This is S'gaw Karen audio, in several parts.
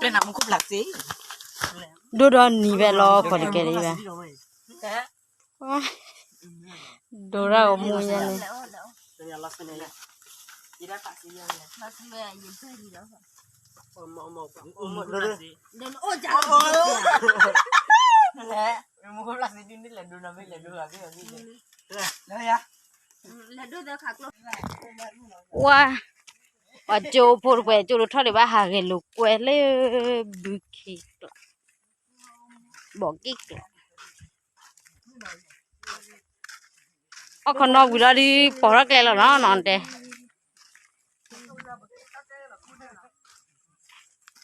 တဲနၤမူခိၣ်ဖျးစ့, ဒိၣ်ဒီးနံၤဘဲလီၤ ခီတကဲလံဘၣ်, ဒိၣ်ရၣ်အမူညါန့ၣ်, ဝါ, ပှၤကၠိဖိတပှဲၤ ကၠိလိၤထီၣ်ဒံးဘၣ် ဟးဂဲၤလိာ်ကွဲလၢ ဘုခံကျိး, ဘီၣ်က့ၣ်ကျိး, ဟီ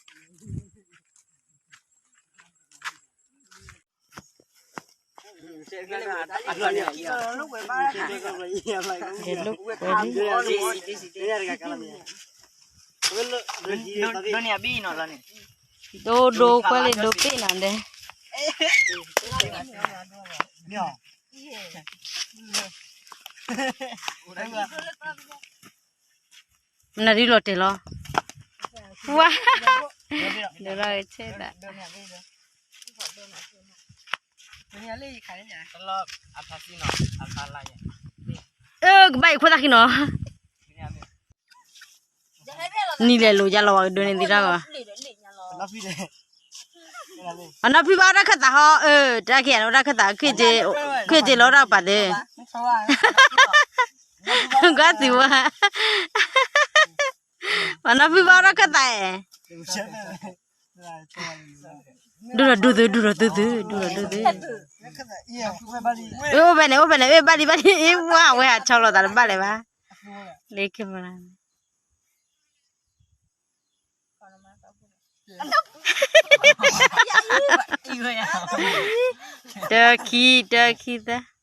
ၣ်ခိၣ်နီၣ်ဝံၤလီၤဒုး ပိာ်ထီၣ်ကျဲလီၤနီၤ နီၢ်တဲ ဒိၣ်ဒိၣ်ကွဲလံ ဒိၣ်ပ့ၣ်နၤဒဲး, နဒုးလီၤတဲာ်လီၤ, ဝါ, ဒိၣ်လီၤဆဲးသး, အၢ ကဘၣ်အံၤခိၣ်သၣ်ခံနီၤ, နံၤလဲၤလိာ်ယါလီၤ ဝဲကဒိးန့ၢ်သံတၢ်ဂီၤ, အနီၢ်ဖံဘၣ်တၢ်ခၢၣ်သးဟီ အၢ တၢ်ခံဂၤန့ၣ် တၢ်ခၢၣ်သး ခ့ၣ်က့ၤလီၤတၢ်ပာ်သ့, ကွၢ်သံဝဲ, အနီၢ်ဖံဘၣ်တၢ်ခၢၣ်သး, ဒိၣ်ဒီးဒိၣ်သု ဒိၣ်ဒီးဒိၣ်သု ဒိၣ်ဒီးဒိၣ်သု, အိၣ်ဖဲန့ၣ် အိၣ်ဖဲန့ၣ် အၢ ဘၣ်လံ ဘၣ်လံ အ့ ဝါ အဝဲဟးဆီလီၤသးတဘၣ်လၢၤဘၣ်, လၢ camera တၢ ခံ တၢ ခံ သၢ